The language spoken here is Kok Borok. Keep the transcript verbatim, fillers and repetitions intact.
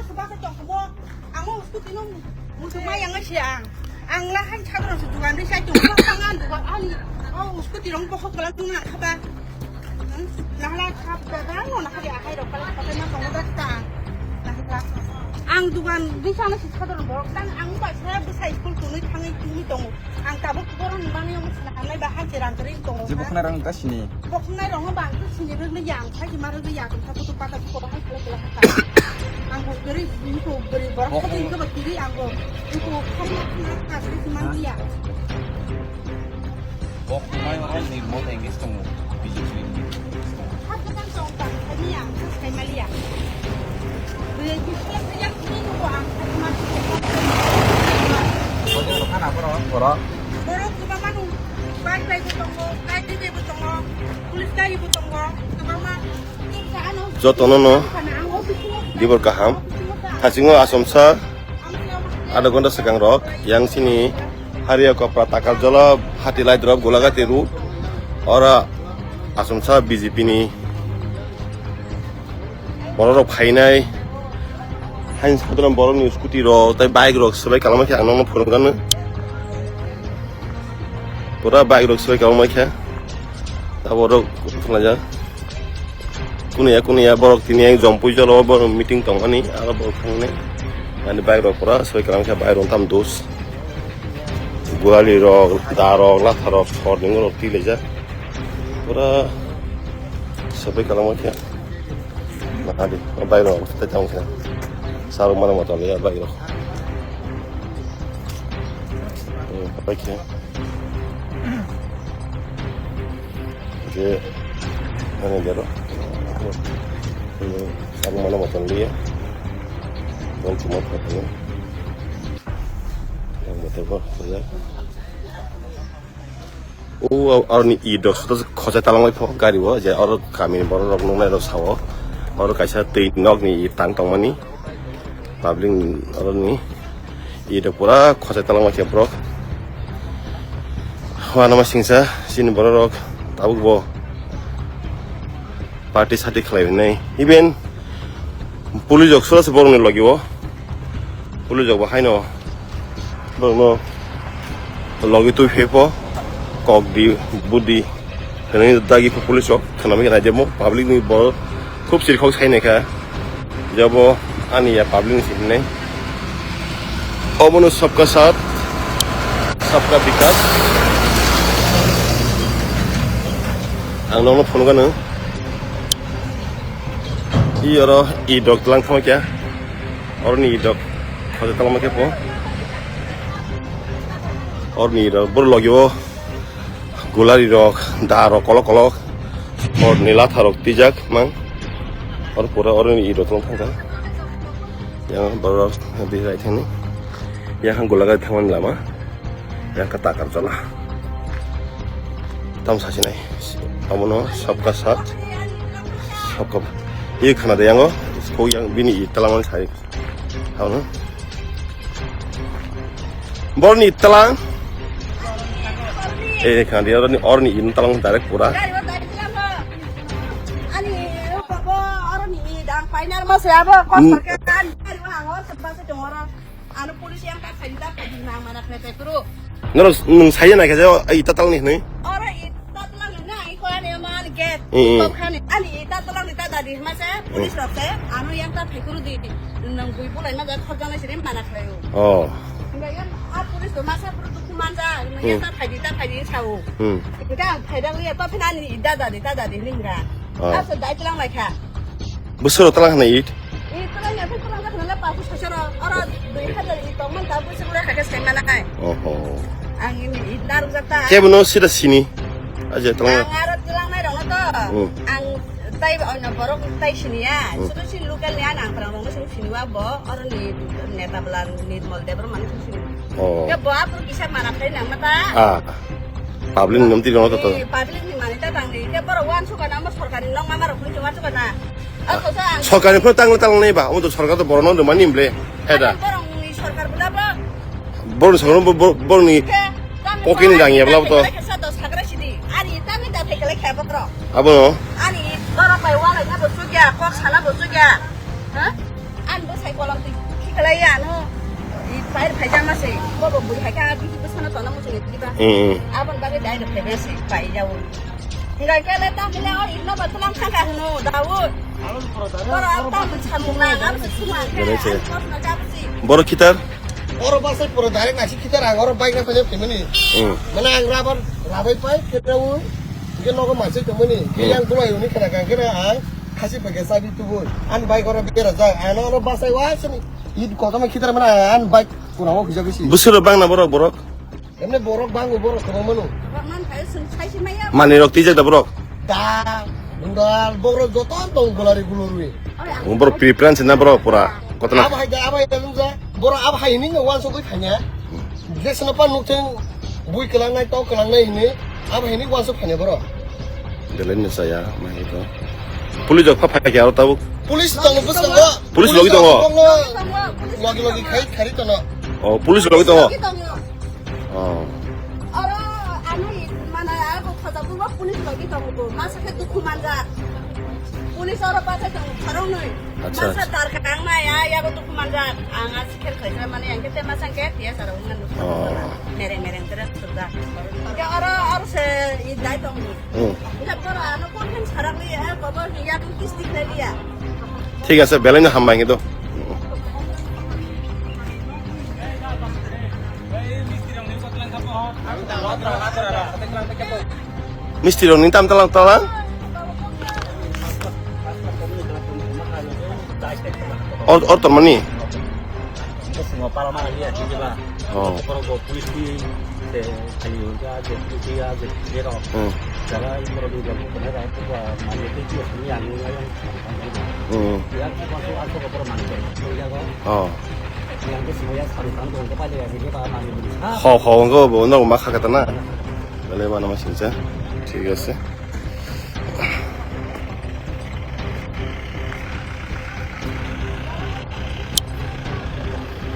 Ang o scooty no muchung ma yang si ang. Ang la hai chadro su dukan ri sai tong ma pang an dukan ani. O scooty rong bohok bala tong na khaba. Nahla khab da da no na khari ahai rok kala khaba na tong da ta. Ang dukan ri sana si chadro borok tang ang ba sa bu sai school tuni thangai tuni tongo. Ang tabuk borok ni mani omo sina hamnai ba hai cherang kering tongo. Jebo khna rang ta sini. Bo khna rong ba ang sini rang ya ang khai ma rang ya ang kha putu pata ko hai kala kala kha. Ang bo gari ni ko gari borok ko tin ko ba kiri ang bo. Ko khai ma khna ka sai ma ya. Bo khna rong ni mo teng is tongo. B J P ni. Hap ko tang tong ta khai ya ang khai ma ya. Bo ya ki khai ya ki ko ang khai ma. Bo khna borok. Borok. Jotono no dibor kaham. Hasingo Asomsa adha ghonta swkang rok yang sini Haria Kopra Takarjala Hati Laidrop Golagati road oro Asomsa B J P ni borok rok phainai. Hain sadron borok ni scooty rok tei bike rok swbai kalama khe ang nokno phunukgano. Pura bike rok swbai kalama khe. Abo rok thwlaijak. Kuniya kuniya borok tini yang jompui jolo borok meeting tongmani aro borok thangni. Ani bike rok pura swbai kalama khe bike rok tam dos. Gulali rok, da rok, latha rok, sor ni rok tilaijak. Pura swbai kalama khe. Mahadi, o bike rok tei tamo khe. Sarok mano moto le bike rok. Hmm, bike khe. Je, ano jaro. Sarok mano moto le. Bon chuma phatani. Yang motor ko, ya. O, o, aroni i dok soto khojai talang lai pho gari o, je oro kami ni borok rok nuknai rok sao. Oro kaisa twi nok ni i tang tongmani. Public ni oro ni i dok pura khojai talang lai khe borok. Wanama singsa chini borok rok tabuk bo party sati khlai hwnwi. Even police rok sura se borok ni logi o. Police rok bo haino borokno logi twi phe pho kok di budi hwnwi dagi pho police rok khwnamwi khe naijamo public ni bo khub sirkhok sai naikha jabo ani ya public ni hinwi obono sabka sath sabka bikas ang nokno phunukgano i oro i dok tlang thangkya. Oroni i dok khojai talangma khe po. Oroni i dok boro logi o gulari rok, da rok kolok kolok. Oroni latha rok twijak mang. Or pura oroni i dok tong thangkha. Yang borok di rai thani. Yang gulagari thangmani lama. Yang kata kar jala. Tam sasinai. Amono sabka sat. Sabka. I khana de yango. Ko yang bini i talangon sai. Hano. Borni talang. Eh, khana de orni, orni in talang direct pura. Ani, babo, orni dang final mas ya, bo, kos perkekan. Ani, wa, angor, sebab se dongor. Ano police yang tak khaji tak khaji nang mana kena cek kuru. Noro nung saya na kaja ita tal ni ni. Ora ita talang na iko ani man get. Hmm. Iko khani ani ita talang ita dadi masa police rok se ano yang tak phekuru di nang bui bulai ma ja khorjang sini mana khayo. Oh. Nggak yang a police tu masa puru tu kumanja yang tak khaji tak khaji sao. Hmm. Kita khaji ya tapi ani ita dadi ita dadi ni nggak. Oh. Asa dai talang lai kha. Busuro talang hana it? It talang ya, talang jak nala pa, bus kasaro, oro dui hajar it tong man ta, bus gura kake sai mana kai. Oho. Ang ini it naruk jak ta. Kebo no sida sini. Aja talang. Ang aro talang nai rong to. Hmm. Ang tai ono borok tai sini ya. Hmm. Sudu si local ya nang perang rong sudu sini wa bo, oro ni neta belan ni mol debor man sini. Oh. Ya bo apur kisa mana kai nang mata. Ah. Public ni nomti rong to. Eh, public ni mani ta tang ni. Ke boro wan suka na mo sorkari nong mama rok ni wan suka na. Ah, to sa. Sorkari pho tang tang nei ba. Omo to sorkar to boro no mani mble. Heda. Boro ni sorkar bula ba. Boro ni sorkar bo, bo, boro ni Ke, tang pocket ni dang ya bla to. Sa dos hagra sidi. Ani tang ni da thai kala kha boro. Abo no. Ani boro pai wala na bo sugya, kok sala bo sugya. Ha? An bo sai Kolom twi khiklai ya no. I pai phai jama se. Bo bo bui hai ka bisi bwsano tona muchung ni diba. Hmm. Abon bagwi dai rok phai se pai jawo. Hinga kele ta mile o inno ba tulang thangka hino Daud. Boro ta mun samung na, ang se suma. Bere se. Boro khitar? Oro basai pura direct nasi khitar ang oro bike na phai phai mani. Hmm. Mane ang rabar rabai pai khitar o. Ge nogo masai to mani. Hmm. Yang bulai uni khana kang kena ang khasi phai ke sabi tu boi. An bike oro bera jai. Ano oro basai wa sini. Id kota ma khitar mana an bike kuna o khija bisi. Busuro bang na borok borok. Emne borok bango borok kwbangma no. Borok man khayo chwng saisi maya. Manwi rok twijak da borok? Da, dural borok joto tong golari gulurwi. Oi, ang Borok preference na borok pura. Kotona. Abo hai da, abo hai da lungja. Borok abo hai ni no wansugwi thanya. Jesno pa nuktheng bui kwlangnai, tok kwlangnai hini. Abo hai ni wansuk thanya borok. Belai no chaya, ma hai to. Police rok pha phai khe aro tabuk. Police tongo bwskango. Police logi tongo? Logi logi khai khari tono. Oh, police logi tongo? Logi tongo. Oh. Oro ano i mana ako khoja bubo police logi tongo bo. Masa khe dukhu manjak. Police oro bachai tongo khoroknwi. Acha, masa acha. Dar kang na ya, yago dukhu manjak. Ang a sikher khaisa mane yang kete masa ke tiya sara ungan dukhu. Oh. Mereng mereng tere surda. Ya oro oro se i dai tongo. Hmm. Thik ase, belai no hambai hinwi do. Misti rok ni tam talang talang. Or, or tormani. Bosongo pala mana liya, di ba? Oh. Borok bo police ni, eh, kali hwnka, je police ya, je, je rok. Hmm. Jara borok ni jok kene ra, ko ba, mane, te ji sini ang ngai ang. Hmm. Ya, ko ba, ko, ko, ko, mane, ko, ya, ko. Oh. Yang ko, semua ya, sari, sari, ko, ko, pa, ya, je, ba, mane, police. Ha? Ho, ho, ko, bo, no, ma, kha, kata na. Bale, ba, nama, sincha. Thik ase.